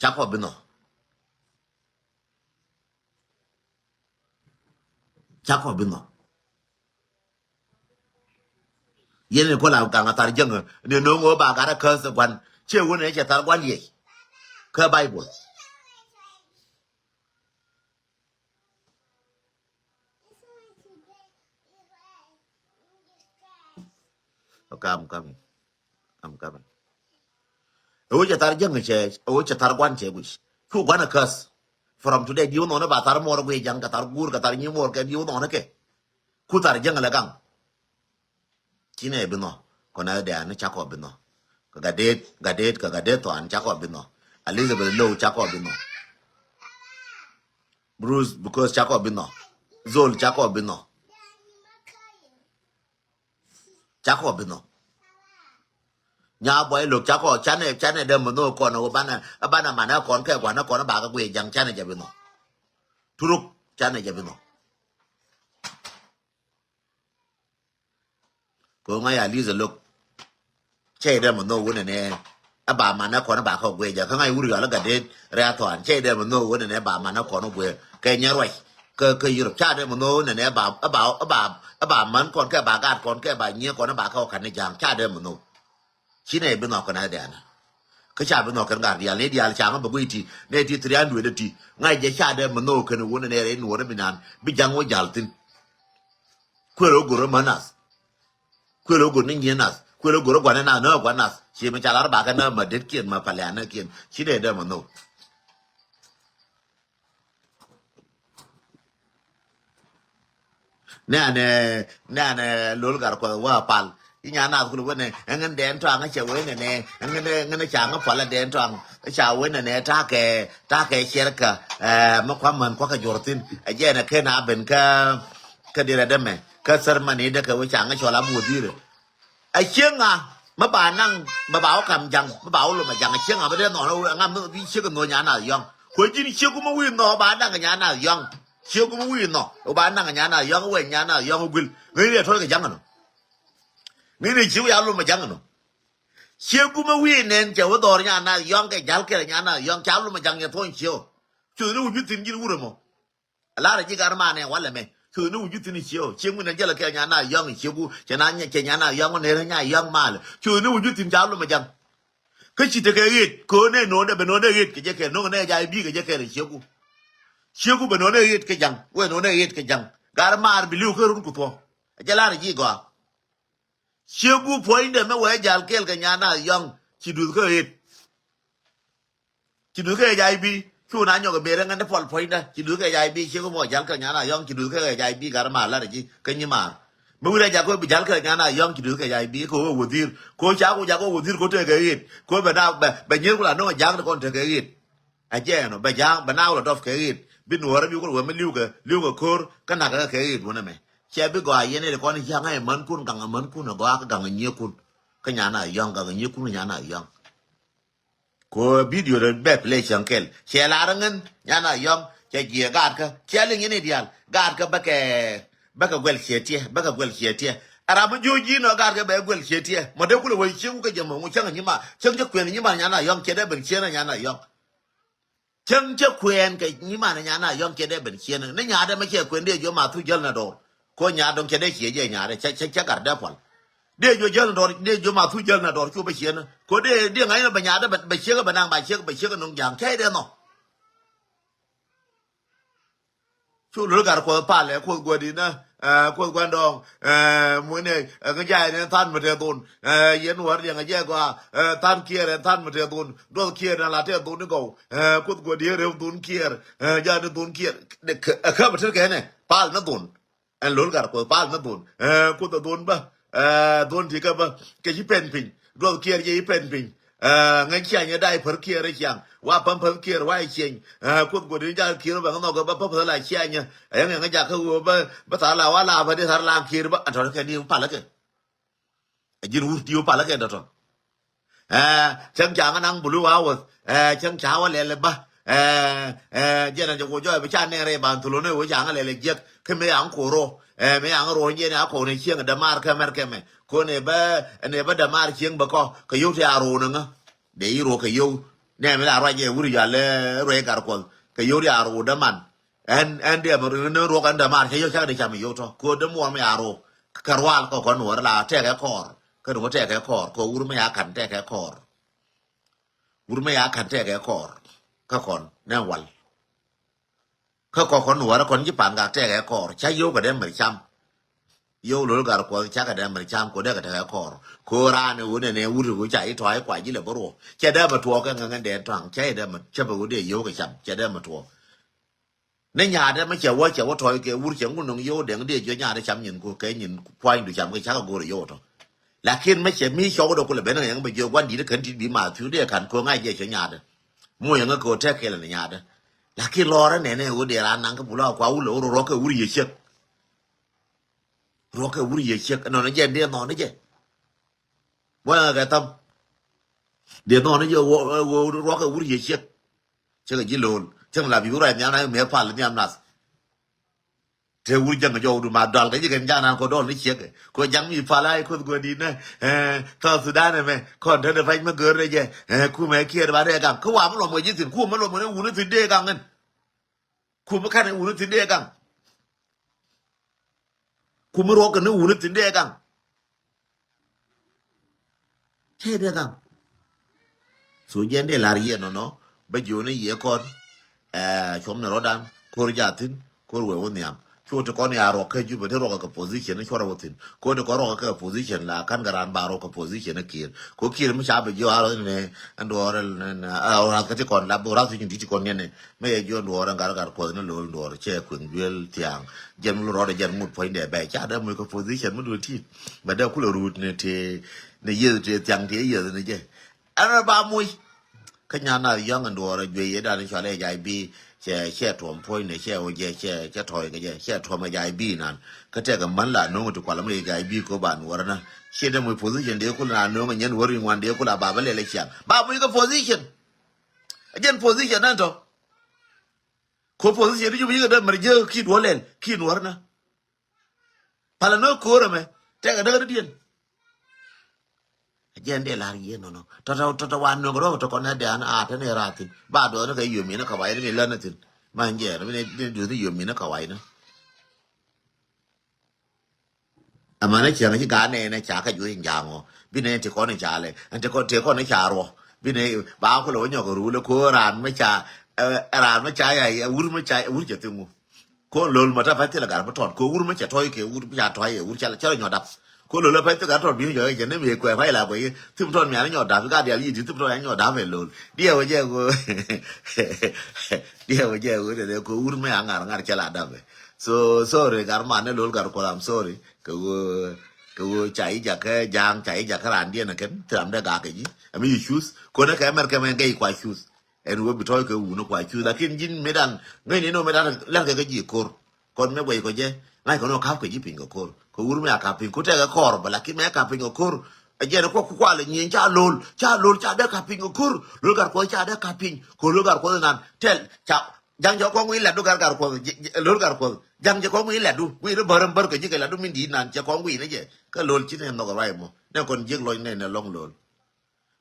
Ca kɔ bi nhɔk. Ca kɔ bi nhɔk. Yɛn ni kɔ la gaŋ a thar jäŋä ni no̱o̱ŋ ɣöö ba gat a käth gua̱n. Ciɛ wun ɛ cɛ thar gua̱n liɛc. Kä Baibol. Okay, I'm coming. I'm coming. Ɛ wä cɛ thar jäŋ cɛ, ɛ wä cɛ thar gua̱n cɛ guic. Cu gua̱n ɛ käth. From today, diw nhɔn ɛ ba thar muɔr guic ja̱ŋ kɛ thar guur kɛ thar nyi muɔr kɛ diw nhɔn ɛ kɛ. Ku thar jäŋ lɛ gaŋ. Ci nɛ bi nhɔ. Kɔn ɛ dɛ̈ɛ̈n ni cakɔ bi nhɔ. Kɛ Gadet, Gadet, kɛ Gadet Thɔan cakɔ bi nhɔ. Elizabeth Low cakɔ bi nhɔ. Bruce, because cakɔ bi nhɔ. Zol cakɔ bi nhɔ. Cakɔ bi nhɔ. Nya buay lok cakɔ canɛ, canɛ dee mi nhɔ kɔn wä banɛ, banɛ manɛ kɔn kɛ guanɛ kɔn bakɛ guiy jaŋ canɛ jɛ bi nhɔ. Turuk, Canɛ jɛ bi nhɔk. Kɛ ɣöö ŋa̱c a li̱th ɛ lo̱k. Cɛ idɛ mɛ nhok wunɛ nɛ. Ɛ ba man ɛ kɔn ɛ ba kɛ guiɛ jɛ kä ŋa̱c wur yɔal ɛ gat det rɛ̈ a thɔan. Cɛ idɛ mɛ nhok wunɛ nɛ ba man ɛ kɔn ɛ guiɛ kɛ nyɛ ruac. Kä kä Europe ca idɛ mɛ nhok wunɛ nɛ ɛ ba ɛ ba ɛ ba ɛ ba man kɔn kɛ ba gat kɔn kɛ ba nyiɛ kɔn ɛ ba kɛ ɔ ka̱n ni ja̱a̱ŋ ca idɛ mɛ nhok. Ci nɛ bi nhɔk kɛn a dɛ̈ɛ̈n. Kä ca bi nhɔk kɛn gat diaal ni diaal ca ŋä bɛ guiy ti nɛ ti thirian dueet ɛ ti ŋa̱c jɛ ca idɛ mɛ nhok kɛn wunɛ nɛ rɛy nuɔrɛ bi nan bi ja̱ŋ wä ja̱l thi̱n. Kuël ɣä go̱r ɣä mä nath. Kuël ɣä go̱r ni nyiee nath. Kuël ɣä go̱r ɣä gua̱n ɛ nath, nä ɣä gua̱n nath. Ci mi ca lar bakɛ nä mä detkiɛn mä palianäkiɛn. Ci dee dee mä nhok. Nɛnɛ, nɛnɛ lol gar kuɔth wä pal. Inya nath kul wene, ɛŋin dɛn tɔaŋ cɛ wenɛ nɛ, ɛŋin, ɛŋin ca ŋä pal dɛn tɔaŋ, ca wenɛ nɛ takɛ, takɛ cɛrkä, ɛ, mi kua̱ män kua̱ kɛ juɔr thi̱n. Ɛ jɛn ɛ ken a ben kä, kä dirɛ dämɛ, kä thär mani däkɛ wä ca ŋä cɔl a buɔth dhirɛ. A cieŋ a mi ba naŋ mi ba wä kam jaŋ mi ba wä lom a jaŋ a cieŋ a mi dee nhɔn a ŋa mi bi ciek nhɔ nya nath yɔŋ. Kuɛ ji̱n ciek mi wi̱i̱ nhɔ ba naŋ nya nath yɔŋ. Ciek mi wi̱i̱ nhɔ ba naŋ nya nath yɔŋ wɛ nya nath yɔŋ guil ŋäc ni a tuɔl kɛ jaŋ nɔ. Ŋäc ni ciek ya lom a jaŋ nɔ. Ciek mi wi̱i̱ nɛn cɛ wä dhɔr nya nath yɔŋ kɛ jal kɛl nya nath yɔŋ ca lom a jaŋ yɛ thuɔ̱ny ciek. Cuth ni wä juth thi̱n ji̱n wurɛ mɔ. A lar a ji̱ gar manɛ walɛ mɛ. Cuth ni wä juth thi̱n ciek. Ciek mi nɛn jal kɛl nya nath yɔŋ ciek wu cɛ na cɛ nya nath yɔŋ wä nɛr nya yɔŋ malɛ. Cuth ni wä juth thi̱n ca lom a jaŋ. Kä ci tekɛ ɣet kɛ ɣöö nɛ no̱o̱ŋdɛ bɛ no̱o̱ŋdɛ ɣet kɛ jɛ kɛ no̱o̱ŋ nɛ ja̱ i̱ bi̱i̱ kɛ jɛ kɛ rɛ ciek wu. Ciek wu bɛ no̱o̱ŋdɛ ɣet kɛ ja̱ŋ wee no̱o̱ŋdɛ ɣet kɛ ja̱ŋ. Gar maar bi li̱w kä run ku thuɔ̱. A jɛ lar ji̱ gɔaa. Ciek wu puɔ̱nydɛ mi wee jal kɛl kɛ nyan a yɔ̱ŋ ci duth kä ɣet. Ci duth kɛ ja̱ i̱ bi̱i̱ cu na nyɔk ɛ ber ɛ ŋän dee puɔl puɔ̱nydä ci duth kɛ ja̱ i̱ bi̱i̱ ciek wu mɔ jal kɛ nyan a yɔ̱ŋ ci duth kɛ ja̱ i̱ bi̱i̱ gar maar lar ji̱ kä nyi maar. Mi wi̱rɛ jak ko bi jal kɛ nyan a yɔ̱ŋ ci duth kɛ ja̱ i̱ bi̱i̱ ko wä wä dhir ko ca ku jak ko wä dhir ko tekɛ ɣet ko bɛ na bɛ bɛ nyier ku la no̱ŋ ja̱a̱ŋ ti kɔn tekɛ ɣet. A jɛɛn ɔ bɛ ja̱a̱ŋ bɛ na wä la dɔp kɛ ɣet bi nuɔɔrä bi ku la wä mi li̱w kɛ li̱w kɛ ko̱r kä nak kɛ kɛ ɣet wänä mɛ. Cɛ bi gɔaa yɛn ɛ ti kɔn ja̱a̱ŋ ɛ män kun gaŋ ɛ män kun ɛ gɔaa kä gaŋ ɛ nyier kun. Kä nyan a yɔ̱ŋ gaŋ ɛ nyier kun kä nyan a yɔ̱ŋ. Ko bidio rɛ bɛ play cäŋ kɛl cɛ lar ŋän nyan a yɔ̱ŋ cɛ jiɛ gaat kä cɛ liŋ yɛn i̱ diaal gaat kä bäkɛ bäkɛ guɛl ciɛ tiɛ bäkɛ guɛl ciɛ tiɛ. Ɛ ram mi jiö ji̱ nɔ gaat kä bɛ guɛl ciɛ tiɛ mɔ dee kulɛ wä ciek wä kä jɛ mɔ ŋu cäŋ nyima cäŋ cä kuɛn nyima nyan a yɔ̱ŋ cɛ dee ben ciɛ nä nyan a yɔ̱ŋ. Cäŋ cä kuɛn kɛ nyimanɛ nyan a yɔ̱ŋ cɛ dee ben ciënä ni nyaatdɛ mɛ cɛ kuɛn dee jiɔ ma thu jäl na dɔɔr. Ko nyaat dɔ̱ŋ cɛ dee ciɛ jɛ nyaatdɛ cɛ cɛ cɛ gar dee puɔl. Dee jiɔ jäl na dɔɔr dee jiɔ ma thu jäl na dɔɔr cu bɛ ciënä ko dee dee ŋa̱cnä bɛ nyaatdɛ bɛ ciek bɛ naŋ ba ciek bɛ ciek nɔŋ ja̱a̱ŋ cɛ dee nhɔ. Cu lul gar kuɔth palɛ kuoth guädi nä. Kuoth guandɔɔŋ muinɛ ŋä jay ni than mi te dhun. Yɛn wär diɛŋ jɛ gɔaa than kiɛr ɛn than mi te dhun duɔth kiɛr na la te dhun ni gɔw. Kuoth guädi reu dhun kiɛr. Jani dhun kiɛr kä bi tet kɛnɛ pal ni dhun. Ɛn lol gar kuoth pal ni dhun kuoth a dhun bä. Dhun ti kä bä kɛ ci pɛn piny duɔth kiɛr jɛ ci pɛn piny. Ŋäc ciany ɛ day pär kiɛɛr ɛ ciaŋ wa päm päth kiɛɛr wa ɛ cieny. Kuoth guɔ̱t in jal kiɛɛr bɛ ŋä nhɔk bä päm päth la ciany ɛ yɛn ŋä jakä ɣöö bä bä thar la wa la bä di thar la kiɛɛr bä ɛn tɔ̱ kɛ ni palä kɛ. Ɛ ji̱n wur ti wä palä kɛ dɔ̱tɔ̱. Cäŋ ca ŋä naŋ bulu wa wäth cäŋ ca wä lɛl bä. Jɛn a jɛ wä jɔɔy bä ca nɛɛr ɛ ban thulonɛ wä ca ŋä lɛl ɛ jiäk kä mëë yaŋ koro mëë yaŋ roo jɛn a koro cieŋ dämaar kä mɛr kɛ mɛ. Ko ne bä ne bä dämaar cieŋ bä kɔ kɛ yio̱w ti a ruu ni ŋä. Dee yi ruu kɛ yio̱w nɛ mi la ruac jɛ wuri yal ruɛy gar kuɔth kɛ yio̱w ti a ruu däman. Ɛn ɛn diɛm ri ni ruɔk ɛn dämaar cɛ yio̱w cak di cam yio̱w tɔ ko dämuɔr mi a ruu. Kɛ rual kɔ kɔn nuɔr la tɛkɛ kɔɔr kɛ nuɔr tɛkɛ kɔɔr ko wur mi a kan tɛkɛ kɔɔr. Wur mi a kan tɛkɛ kɔɔr kä kɔn nɛ wal. Kä kɔk kɔn nuɔrä kɔn ji̱ pan gak tɛkɛ kɔɔr ca yio̱w kɛ dee mɛr cam. Yio̱w lo̱l gar kuɔth cakɛ dee mɛr cam ko dee kɛ tɛkɛ kɔɔr. Ko raan i̱ wun ɛn ɛ wut i̱ wun ca i̱ tɔ̱a̱c kua ji̱ lɛ bä ruɔk cɛ dee mɛ tuɔɔk kɛ ŋäŋ ɛn dee tɔ̱a̱ŋ cɛ i̱ dee mɛ cä bɛ wun dee yio̱w kɛ cam cɛ dee mɛ tuɔɔk. Ni nyaatdɛ mɛ cɛ wä cɛ wä tɔ̱ɔ̱c kɛ wur cɛ ŋun nɔŋ yio̱w dɛŋ dee jiö nyaatdɛ cam nyin ko kɛ nyin pua̱nydu cam kɛ cakɛ go̱o̱r yio̱w tɔ. Lakin mɛ cɛ mi cɔwdɛ kulɛ ben ŋäŋ bɛ jiö gua̱n di̱t kän ti bi ma thiu dee kan ko ŋa̱c jɛ cɛ nyaatdɛ. Moc ɛŋä kɛ ɣöö tɛk kɛl ni nyaatdä. Lakin lɔɔrä nɛnɛ ɣöö dee raan naŋ kä bula kua wulɛ ɣöö ruɔ̱k kɛ wur yɛ ciek. Ruɔ̱k kɛ wur yɛ ciek ɛnɔnɔ jɛ dee nhɔn ni jɛ. Bua ɛŋä kɛ tham. Dee nhɔn ni jɛ ɣöö ruɔ̱k kɛ wur yɛ ciek. Cɛ kɛ ji̱ lo̱o̱l cɛ ŋ la bi wur a nhiam na mɛ pal nhiam nath. Te wur ja̱ŋ jɔwdu ma dɔl kɛ ji̱ kɛn ja̱ŋ nan kɔ dɔl ni ciek. Kɔ ja̱ŋ mi pala i koth gɔdi nɛ. Ɛ, South Sudan ɛmɛ kɔn te de pac mi gör de jɛ. Ɛ, kumɛ kiɛt ba de gaŋ. Kä wa mi lɔm wɛ ji̱ thin, kumɛ lɔm wɛ ni wuni thin de gaŋ in. Kumɛ kan ni wuni thin de gaŋ. Kumɛ ruɔk ni wuni thin de gaŋ. Cɛ dee gaŋ. So jɛn dee lar yɛ nɔnɔ bä jiɔni yɛ kɔn. Ɛ, cuɔm ni rɔdan kor jathin kor wɛ wä nhiam. Cuɔ ti kɔn ya ruɔk kä Jubɛ ti ruɔk kä position ni cuɔrɛ wä thin. Ko ti kɔn ruɔk kä position la kan garan ba ruɔk kä position ni kiir. Ko kiir mi ca bɛ jiɔ arɔ ni ɛn duɔrɛ ni ɛn ɛ ɔrath kä ti kɔn lap ɔrath ti ti kɔn yɛn ni. Mɛ yɛ jiɔ duɔrɛ ŋar ŋar kuɔth ni lol duɔrɛ cɛ kueŋ duel thiaŋ. Jɛn mi lo rɔdɛ jɛn ŋut puɔ̱nydɛ bɛ ca dee muc kä position mi duel ti. Bɛ dee kulɛ rut ni ti ni yeth ti thiaŋ ti yeth ni jɛ. Ɛn ba muc. Kä nyan na yɔ̱ŋ in duɔɔr a juey yet dan in cual H I V. Cɛ, cɛ tuɔm puɔ̱ny ni cɛ wä jɛ, cɛ, cɛ tɔy kɛ jɛ, cɛ tuɔm H I V nan. Kä tɛk män la no̱o̱ŋ ti kual mi H I V ko ban wär na. Ciɛ dee muc position dee kul na no̱o̱ŋ nyɛn wär in wan dee kul a ba bä lɛl ciaŋ. Ba muc kä position. A jɛn position nan tɔ. Ko position di ju bi yik a dee mɛr jɛ kin wä lɛl, kin wär na. Pala nä ko̱o̱r ɛmɛ tɛkɛ däk ni diɛn. Jɛn dee lar yien nɔnɔ tɔtɔ tɔtɔ wa nöŋ rɔk tɔkɔ nɛ dɛn a tɛn ɛ rath thin ba dɔɔni kɛ yiomi ni kɛ wai ni mi län ni thin. Ma jɛn mi ni duth ni yiomi ni kɛ wai ni. Ɛmɛ ni cieŋ ci gaa nɛy ni ca kɛ juɔc in ja̱a̱ŋ ɔ bi nɛy ti kɔn in ca lɛ ɛn ti kɔn ti kɔn in ca ruɔ bi nɛy ba kulɛ wä nyɔk rulɛ ko̱o̱r raan mi ca ɛ raan mi ca ya wur mi ca wur cɛ thiŋ wu. Ko lol ma ta pɛth thilɛ gar bi tɔt ko wur mi cɛ tɔy kɛ wur bi ca tɔy kɛ wur cɛ rɔ nyɔ dap. Ko lol a pɛth thilɛ gar tɔt bi jɔ jɛ ne mi kuɛ pay la kuɛ thim tɔt mi an nyɔ dap ka dial yi di thim tɔt an nyɔ dap ɛ lol. Diɛ wä jɛ ko diɛ wä jɛ ko de ko wur mi a ŋar ŋar cɛ la dap. So sorry gar man ne lol gar ko, I'm sorry. Kɛ wä kɛ wä ca yi jakɛ jaŋ ca yi jakɛ ran diɛ ne kɛn thiram de gakɛ ji. Ami yi choose ko ne kɛ mɛr kɛ mɛ gɛ yi kua choose. Ɛn wä bi tɔc kɛ wuni kua cuth lakin ji̱n mëëdan ŋäcni nɔ mëëdan lɛr kɛ kɛ ji̱ ko̱r. Kɔn mëë guɛc kɔ jɛ ŋa̱c kɛ nɔ kap kɛ ji̱ piny kɛ ko̱r kɛ wur mëë a kap piny ku tɛkɛ kɔr bä lakin mëë a kap piny kɛ ko̱r. Ɛ jɛn kuɔ ku kualɛ nyieny ca lo̱l ca lo̱l ca dee kap piny kɛ ko̱r. Lo̱l gar kuɔth ca dee kap piny kɛ lo̱l gar kuɔth nan tɛl ca ja̱ŋ jɛ kɔŋ wi̱i̱ lat du gar gar kuɔth lo̱l gar kuɔth ja̱ŋ jɛ kɔŋ wi̱i̱ lat du wi̱i̱ ri bär bär kɛ ji̱ kɛ lat du min di̱i̱t nan cɛ kɔŋ wi̱i̱ ni jɛ kɛ lo̱l ci ni nhɔk ruac mɔ. Nɛ kɔn jiäk lɔc nɛ nɛ lɔŋ lo̱l.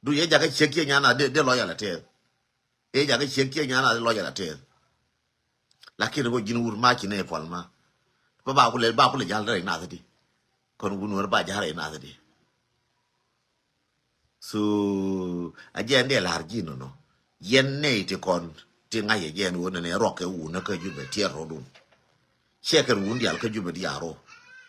Du yɛ jakä ciek kiɛ nyan a dee lɔc ala tɛth. Ëë jakä ciek kiɛ nyan a dee lɔc ala tɛth. Lakin ɛ bä ji̱n wur ma ci nɛ puɔl ma. Bä ba kulɛ ba kulɛ jal rɛy nath di. Kɔn wun wär ba jal rɛy nath di. So a jɛn dee la̱r ji̱ nɔnɔ. Yɛn nɛy ti kɔn ti ŋa̱c ɛ jɛn wun nɛ ruɔk kɛ wun kä Jubɛ tiɛɛr rɔdun. Cɛ kɛ run dial kä Jubɛ diaal rɔ.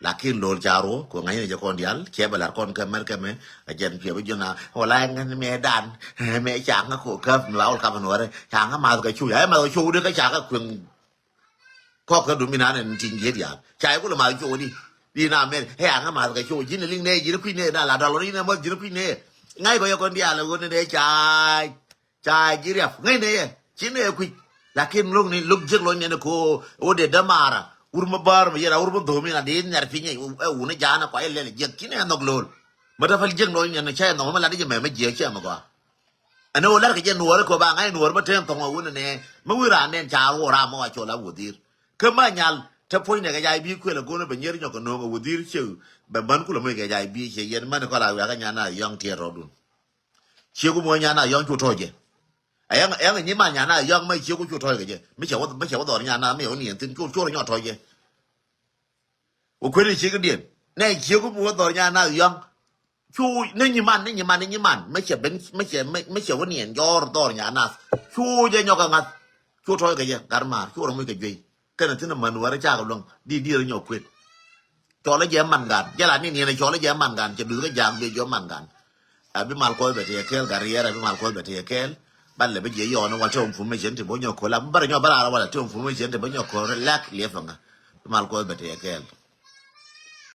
Lakin lo̱l ca rɔ kɛ ŋa̱cni jɛ kɔn dial cɛ bɛ lar kɔn kɛ mɛr kɛ mɛ. A jɛn piɛ bi jɔna wala ŋän mɛ dan mɛ ca ŋä ko käp mi ba wal kap nuɔrɛ ca ŋä math kɛ cu ya math kɛ cu de kä ca kɛ kueŋ. Kɔk kä dumi nan ɛn tin jiɛ dial ca ikulɛ math cu di. Di na mɛ ɛ a ŋä math kɛ cu ji̱n liŋ nɛ ji̱n kui̱ nɛ na la dal wala ji̱n ɛ math ji̱n kui̱ nɛ. Ŋa̱c kɔ yɛ kɔn dial ɛ wun nɛ ca Ca ji̱ riap ŋäcnɛ yɛ ci nɛ kui̱c. Lakin lo̱k ni lo̱k jiäk lɔcnɛ ni ko wä dee dämaara wur mi bäär mi yɛn a wur mi dho̱o̱m in a dee nhiar piny ɛ wuni ja̱a̱n ɛ kua yɛ lɛl jiäk ci nɛ nhɔk lo̱l. Mi te päl jiäk lɔcnɛ ni cɛ nhɔk mi lat ni jɛ mɛmɛ jiäk cɛ nhɔk a. Ɛn ɛ wä lar kɛ jɛ nuɔɔr ɛ kɔ ba ŋa̱c nuɔɔr mi te nhɔk a wuni nɛ mi wi̱i̱ raan nɛn ca ruɔɔr a mɔ a cɔl a wudhiir. Kä ma nyal te puɔ̱cnɛ kɛ ja̱a̱c bi̱i̱ kuël a go̱n ɛ bɛ nyier nyɔk kɛ no̱o̱ŋ a wudhiir cɛ bɛ män kulɛ moc kɛ ja̱a̱c bi̱i̱ cɛ yɛn män kɔl a wiak kä nyan a yɔ̱ŋ tiɛɛt rɔɔdun. Cieku muɔ nyan a yɔ̱ŋ cu tɔ̱ɔ̱c jɛ. Ɛyäŋ ɛyäŋ nyi man nyan a yɔ̱ŋ mɛ cieku cu tɔ̱ɔ̱c kɛ jɛ mi cɛ wä mi cɛ wä dhɔr nyan a mi wä niɛn thin cu cu rɔ nyɔ tɔ̱ɔ̱c jɛ. Wä kueni cieku diɛn nɛ cieku muɔ dhɔr nyan a yɔ̱ŋ. Cu ni nyi man ni nyi man ni nyi man mi cɛ ben mi cɛ mi cɛ wä niɛn jɔr dhɔr nyan a cu jɛ nyɔk a ŋath. Cu tɔ̱ɔ̱c kɛ jɛ gat maar cu rɔ muc kɛ juey. Kɛnɛ thin a män wärä cakɛ luäŋ di diɛɛr nyɔk kuet. Cɔlä jɛ man gan jɛ la ni niɛn cɔlä jɛ man gan cɛ duth kä ja̱a̱ŋ bɛ jɔ man gan. A bi mal kuɔth bɛ tëë kɛɛl gat riɛɛr a bi mal kuɔth bɛ tëë kɛɛl. Ban lɛ bi jɛ yɔɔn wal te information ti bä nyɔk ko̱l a bärɛ nyɔk bärɛ ara wal te information ti bä nyɔk ko̱l lɛk liɛp fäŋä. Bi mal kuɔth bɛ tëë kɛɛl.